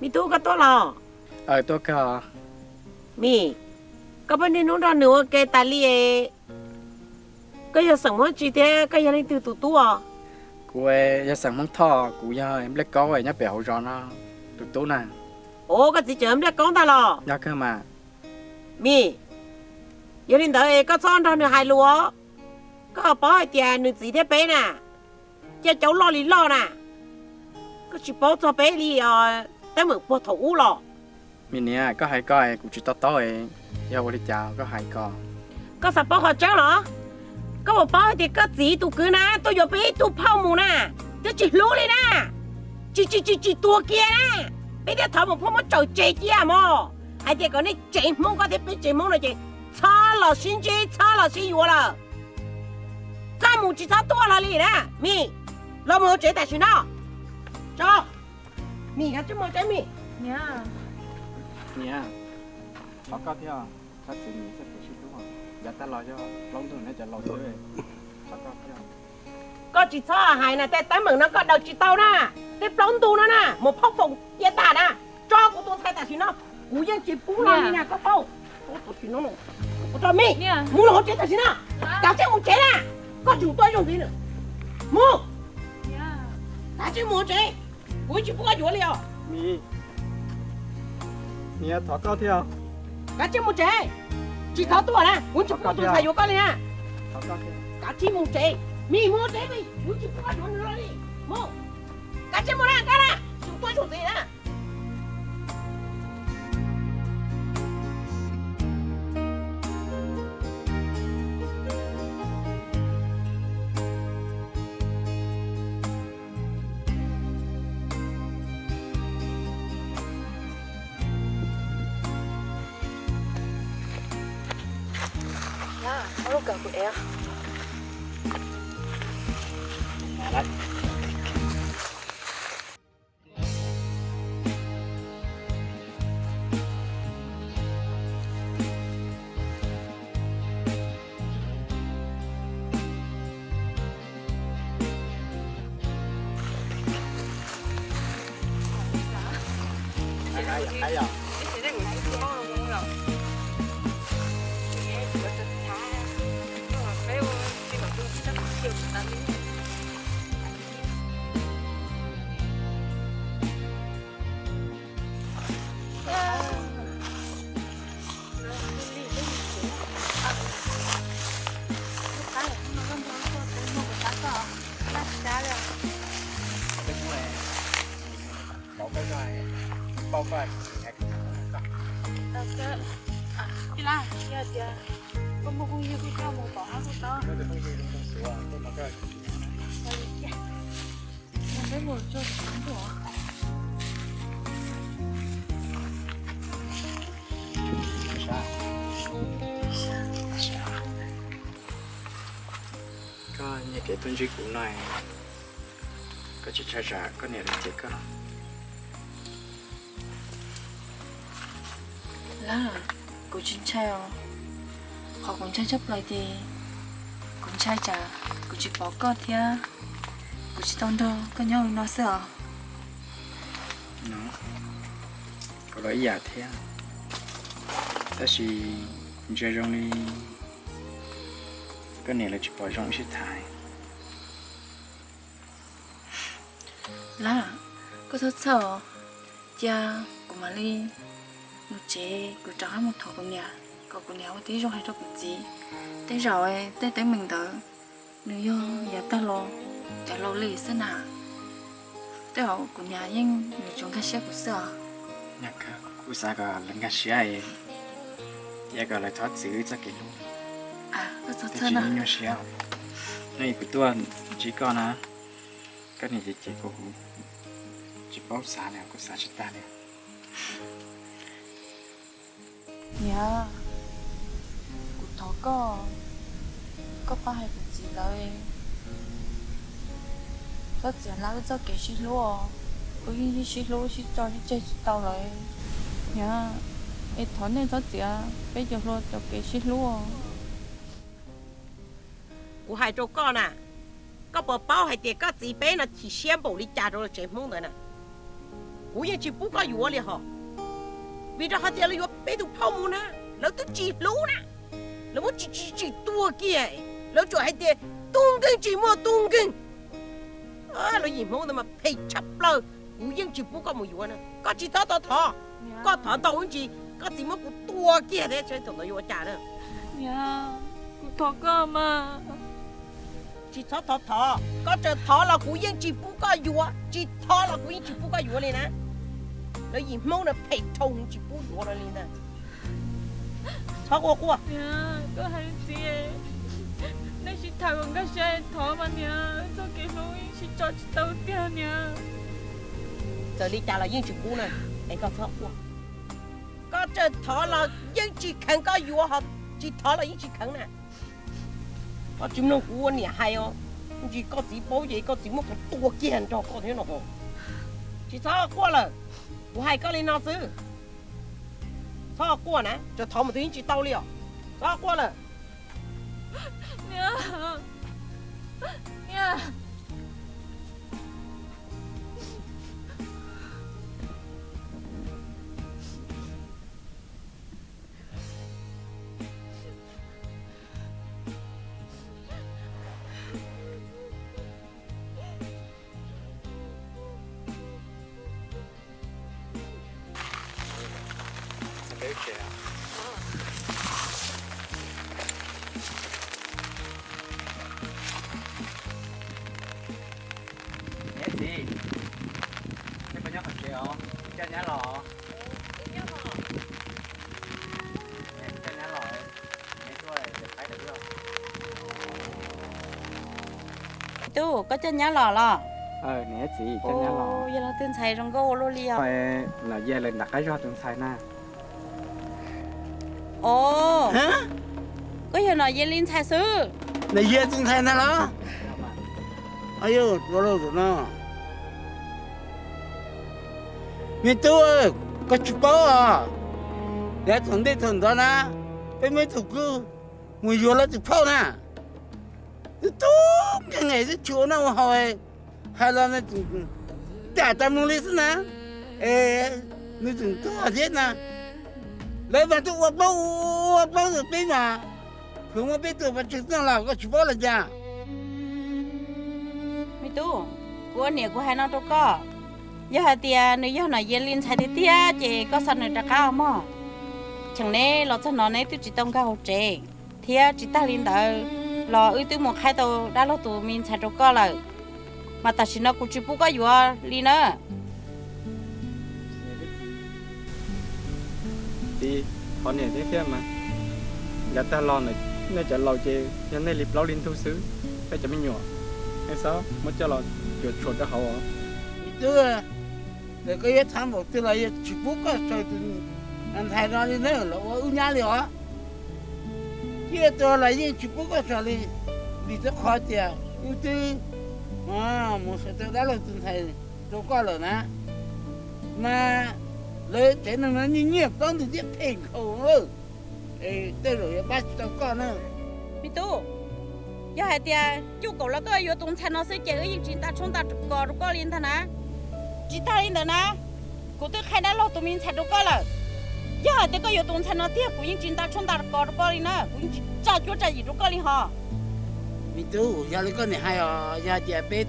Me tub, koj tuaj los? Tuaj kawg. Mim, koj pheej niaj hnub nrog nws ua ke tas li es, koj yog xeem Hmoob tsi thiab koj yog leej twg tus tub os? Kuv yog xeem Hmoob Thoj, kuv yog Npliaj Kaub nyob pem hauv zos no tus tub na. Ua, koj txiv tseem Npliaj Kaub ntag los? Yog kawg mas. Mim, yog li ntawd es koj txhob nrog nws hais lus os. Koj paub hais tias nws txiv thiab peb na, caij caub loj li loj na. Koj tsis paub txog peb li os, teeb meem puag thaum ub los. Mim niam, koj hais ko es kuv tsis to taub, yog ua li cas koj hais ko? Koj xav paub qhov tseeb los? Koj puas paub hais tias koj txiv tus kwv na tuaj yuav peb ib tug phauj mus na, twb tsis hlub li na, tsis tsis tsis tsis tuag kiag na, peb thiaj thov mus phuaj muab tsaws tseg cia mog. Hais tias kom nej tsev Hmoob, koj thiab peb tsev Hmoob no ces txhob los sib ntsib txhob los sib yuav lawm. Koj mus tsis txhob tuaj los li na, Mim, los mus hauv tsev tam sim no. Tso, Mim, kav tsij mus tsev Mim. Niam, thov koj thiab, koj txiv Mim thiab kuv sib hlub, yav tag los yog plaub ntug no cov laus xwb, thov koj thiab. Koj tsis txhob hais na, tej teeb meem no koj daws tsis tau na, tej plaub ntug no na mus phauj foom cia tas na. Tso kuv tus ntxhais tam sim no, kuv yeej tsis pub los li na koj paub. Tam sim no, Mim, mus los hauv tsev tam sim no, kav tsij mus tsev na, koj tsum tuaj ib zaug ntxiv na, mus, kav tsij mus hauv tsev, kuv tsis pub koj yuav li os. Mim, niam, thov koj thiab, kav tsij mus tsev, tsis txhob tuaj na, kuv tsis pub tus ntxhais yuav koj li na. Kav tsij mus tsev, Mim, mus tsev Mim, kuv tsis pub koj yuav nws li, mus, kav tsij mus na koj na, tsum tuaj ib zaug ntxiv na. Ob lub kawm kuv ev. Koj nyiag kev tuaj ntsib kuv no, koj tsis ntshai tsam koj niam lawv cem koj? Laj, kuv tsis ntshai os. Qhov kuv ntshai tshaj plaws ces kuv ntshai tsam kuv tsis pom koj thiab kuv tsis tau nrog koj nyob li no xwb os. No, kuv los ib yam thiab, tab sis kuv ntsia zoo li koj niam lawv tsis pom zoo wb sib tham. Laj, koj txhob txhawj os, cia kuv mam li mus tsev, kuv rov qab mus thov kuv niam kom kuv niam ua tib zoo hais rau kuv txiv. Tej zaum tej teeb meem ntawd nws yog yav tag los cov laus li xwb na. Tej zaum kuv niam yeej nws tsuas nkag siab kuv xwb os. Kuv xav kom lawv nkag siab es Cia kom lawv thov txim wb txoj kev hlub. Tsis nyuaj siab, no kuv tuaj ntsib koj na, koj niam ces kuv tsis paub xav li, kuv xav tsis tag li. Niam, kuv thov koj, koj pab hais kuv txiv lawv txhob txiav hlo wb txoj kev sib hlub os. Wb yeej sib hlub sib tso sib tseg tsis tau lawm. Niam, es thov nej txhob txiav peb cov hluas cov kev sib hlub os. Kuv hais rau koj na, koj puas paub hais tias koj txiv peb no chim siab npaum li cas rau tsev Hmoob ntawd na? Kuv yeej tsis pub koj yuav li hos, vim rau qhov tias lawv yuav peb tus phauj mus na, lawv twb tsis hlub na, lawv muab tsim tsim tsim tua kiag, lawv tsuas hais tias tub nkeeg tsis muaj tub nkeeg. Lawv yim Hmoob ntawd mas phem tshaj plaws, kuv yeej tsis pub koj mus yuav na. Koj tsis txhob thov, koj thov ntau ib ntsis koj txiv muab kuv tua kiag thiab seb thaum ntawd yuav ua cas na. Niam, kuv thov koj mas. Tsis txhob thov thov, koj tseem thov los kuv yeej tsis pub koj yuav, tsis thov los kuv yeej tsis pub koj yuav li na. Lawv yim Hmoob no phem dhau tsis pub yuav li ntag. Txhob quaj quaj. Koj hais txiv, nej sib tham kom nkag siab thov mas niam, txoj kev hlub yeej sib tso tsis tau tiag niam. Txawm li cas los yeej tsis pub na, es koj txhob quaj. Koj tseem thov los yeej tsis kheev koj yuav, ho tsis thov los yeej tsis kheev na. Koj tsis mloog kuv ua niam hais os, ntsis koj txiv paub ces koj txiv muab kuv tua kiag nrog koj thiab no. Tsis txhob quaj lawm, kuv hais koj li no xwb. Txhob quaj na, tseem thov mus twg yeej tsis tau li os. Txhob quaj lawm. Niam txiv, nej puas nyob hauv tsev os? Coj nyab los. Coj nyab los. Tub, koj coj nyab los los? Niam txiv, coj nyab los. Yog leej twg ntxhais zoo nkauj ua luaj li os. Nom Yias lawv nram qab zog tus ntxhais na. Os, koj yog Nom Yias li ntxhais xwb. Nom Yias tus ntxhais ntag los? Ayu, ua luaj no. Me tub, koj tsis paub os, yav thaum ntej thaum ntxov na, peb muaj ib tug kwv mus yuav lawv tus phauj na, twb tub nkeeg es twb tsis ua noj ua haus, hais los nws tseem cam tas mus li xwb na, es nws tseem tuag thiab na. Lawv mas twb ua plaub ua plaub ntawm peb mas, kuv muab peb tus pas tseg txog los koj tsis paub los cas? Me tub, kuv ua niam kuv hais no rau koj, yog hais tias nws yog Nom Yias li ntxhais tiag tiag ces koj xa nws rov qab os mog. Cheem neb los txog no neb twb tsis tau nkag hauv tsev, thiab tsis tag li ntawd los wb twb mus qhaib tau dab laug tus me ntxhais rau koj lawm, mas tam sim no kuv tsis pub koj yuav li na. Txiv, thov niam thiab thiab mas, yav tag los nej cov laus ces yog nej li plaub li ntug xwb, peb cov me nyuam, nej txhob muab coj los cuam tshuam rau hauv os. Tub, txawm koj yuav tham npaum twg los yog tsis pub koj saws tus ntxhais no li na los ua wb nyab li os. Ciaj tuag los yeej tsis pub koj saws li, vim rau qhov tias wb twb mus saws tau dab laug tus ntxhais rau koj lawm na. Mas lawv tsev neeg no nyiaj nyiaj plaub ntug thiab phem nkhaus, tej zaum yuav pab tsis tau koj na. Me tub, yog hais tias cuj kaum los koj yuav tus ntxhais no xwb ces wb yeej tsis nta tshoob nta kos rau koj li ntag na. Tsis tag li ntawd na, kuv twb qhaib dab laug tus me ntxhais rau koj lawm. Yog hais tias koj yuav tus ntxhais no tiag kuv yeej tsis nta tshoob nta kos rau koj li na, kuv yeej tsis tsa cuab tsa yim rau koj li hos. Me tub, yog li koj niam hais os, yog tias peb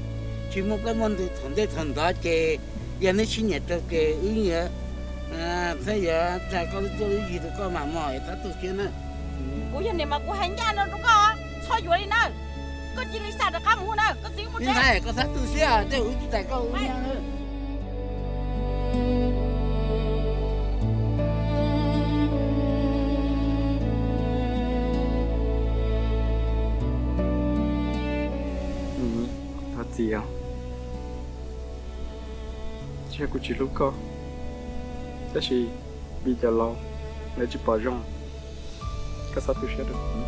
tsis muaj plaub muaj ntug thaum ntej thaum ntxov ces yog neb sib nyiam raug ces wb yuav, peb yuav tsa koj lub cuab lub yig rau koj mas mog, es txhob tu siab na. Kuv yog niam mas kuv hais ncaj no rau koj, txhob yuav li na. Koj cia li xa rov qab mus na, koj txiv mus tsev. Koj txhob tu siab, tej zaum wb tsis txais koj ua nyab. Tias, tsis yog kuv tsis hlub koj, tab sis vim cov laus lawv tsis pom zoo, koj txhob tu siab rau kuv.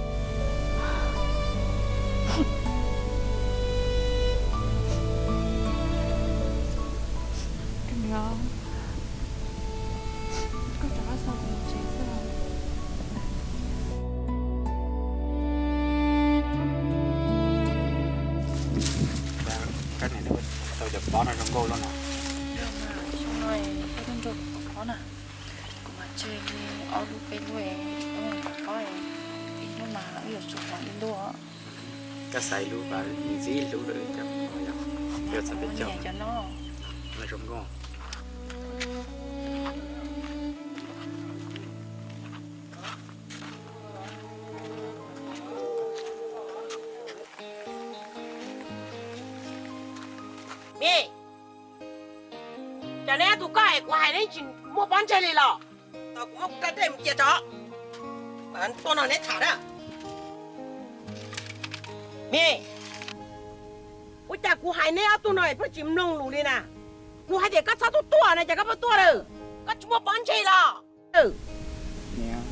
Koj rov qab xa kuv mus tsev xwb. Koj niam, tau cov pob no zoo nkauj loj no. Xyoo no koj tuaj nrog kuv kov pob na. Kuv mas tseg ob lub peb lub, koj pob ib lub mas wb yuav tsum kov ib lub. Koj xaiv lub pas ntxim hlub rau cov, yog txog peb caug cov no, no zoo nkauj. Me, cas neb ob tug koj es kuv hais neb tsis muaj pob ntseg li los? Tau kuv muab kuv rab dej mus cia tso, tuaj no neb tham na. Me, ua cas kuv hais neb ob tug no es pheej tsis mloog lus li na? Kuv hais tias koj txhob tuaj tuaj na, cas koj pheej tuaj lawm? Koj tsis muaj pob ntseg los? Niam,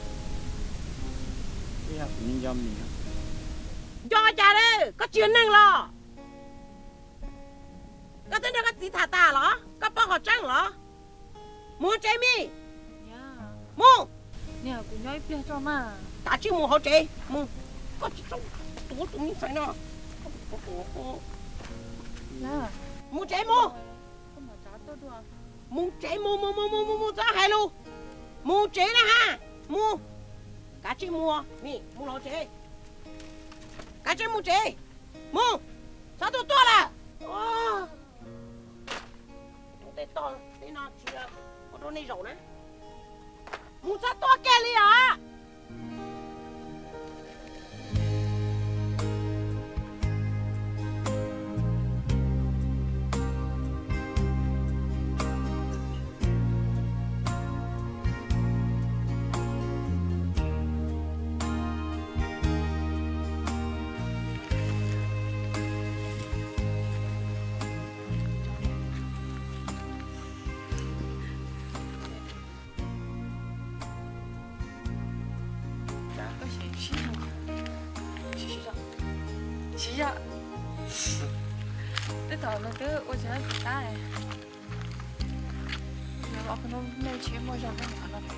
nco cas, koj tsis yog neeg los? Koj twb nrog koj txiv tham tas los? Koj paub qhov tseeb los? Mus tsev me. Mus. Kav tsij mus hauv tsev mus. Koj tsis txhob tuav tus me ntxhais no. Mus tsev mus. Mus tsev mus mus mus mus mus, txhob hais lus. Mus tsev na ha. Mus. Kav tsij mus, mus hauv tsev. Kav tsij mus tsev. Mus. Txhob tuaj tuaj lawm. Tej toj tej no tsis ua rau nej zaum na. Mus txhob tuaj kiag li os. Siv zog, siv zog. Tej thaum nws twb ua tsis tau tab, yog ob hnub nej tsheb muaj zog nej mus qhov no pem,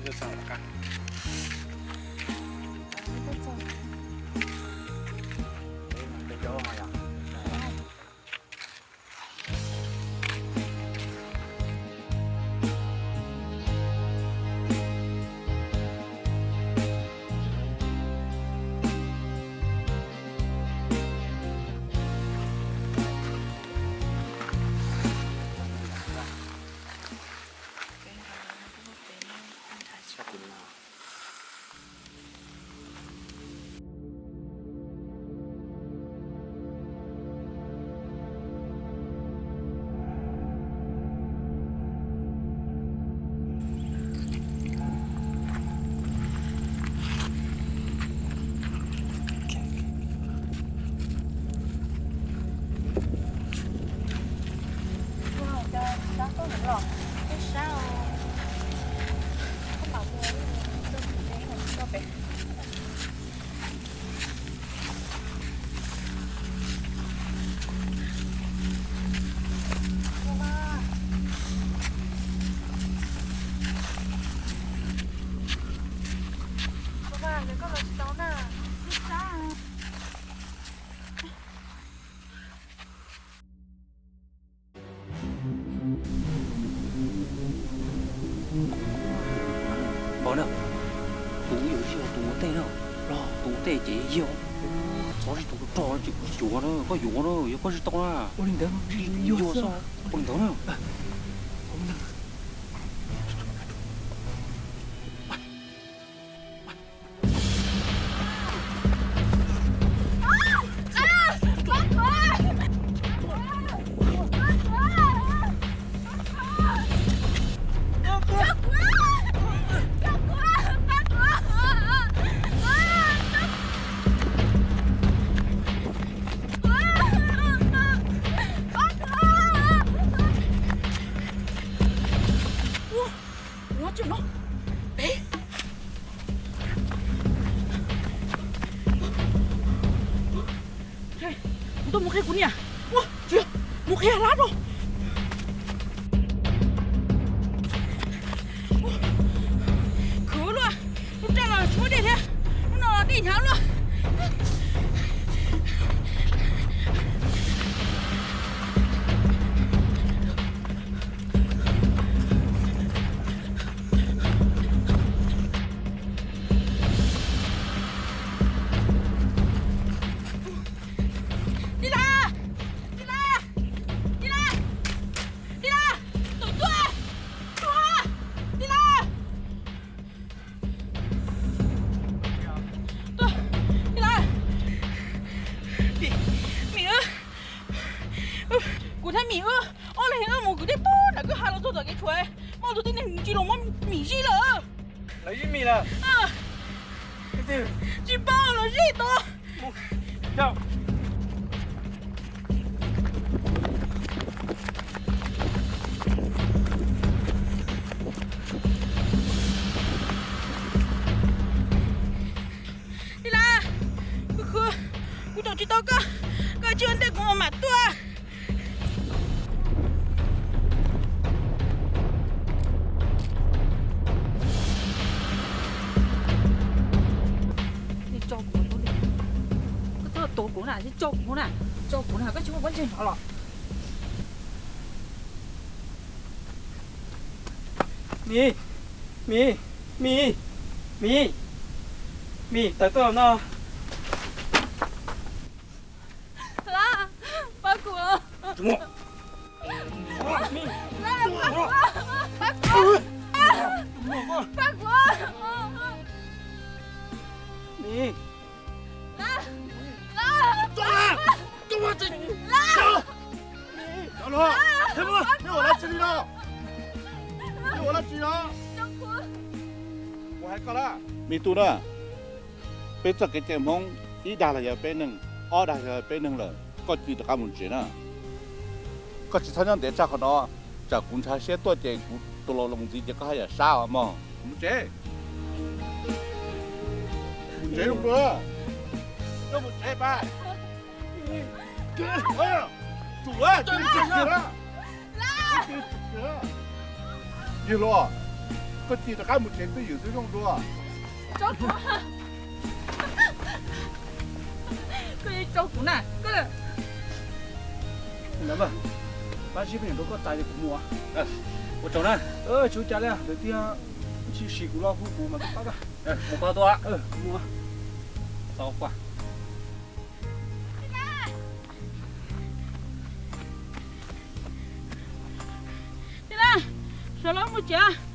tsis tau mus dua qhov no. Tus yog tus ua ntej na, los tus ua ntej ces yog, txhob sib tus rog ces kuv yuav na, koj yuav na, yog koj tsis tau na. Ua li ntawd, ua li ntawd na. Tsis no, peb. Kuv tuaj mus qhia kuv niam. Ua, tsis, mus qhia hlab rau. Khwv luaj, lub raj los tsis muaj dej thiab, lub no los dej hnyav luaj. Tis Las! Tis Las! Tis Las! Tis Las! Tus tuaj! Tuaj! Tis Las! Tuaj! Tis Las! Mim wb, kuv thiab Mim wb ob leeg wb mus kwv tij pug nram kwj ha los txog tom kev tshuam, muaj tus tib neeg tsis los muab Mim zij lawm. Lawv zij Mim lawm? Tsis paub los zij tau. Tis Las, kuv, kuv caum tsis tau koj, koj tsis ua ntej kuv mam tuaj. Nej tso kuv, koj txhob tua kuv na, nej tso kuv na, tso kuv na, koj tsis muaj pob ntseg nrov los. Mim, Mim, Mim, Mim, Mim, tawm tuaj no. Laj, pab kuv. Laj, pab kuv. Pab kuv. Mim. Laj, Laj. Mim, ua dab tsi li no? Mim, ua dab tsi no? Kuv hais koj lawm, me tub na, peb txoj kev cai Hmoob ib dag los yog peb neeg, ob dag yog peb neeg lawm, koj cia li rov qab mus tsev na. Koj tsis txhob nyob ntev tshaj qhov no, tsam kuv ntshai siab tuaj ces kuv tus laus los ntxiv ces koj haj yam sab os mog. Mus tsev. Mus tsev zoo dua. Koj mus tsev pab. Tsum, tsum, tsum. Yawg hluas, koj cia rov qab mus tsev twj ywm xwb zoo dua. Koj tso kuv na. Pab zib pheej rau koj tas ces kuv mus. Ua tsaug na. Tsis ua cas li, lawv tias tsis sim kuv los hu kuv mas kuv pab koj. Mus koj tuaj. Kuv mus. Xav quaj. Tis Las, sawv los mus tsev.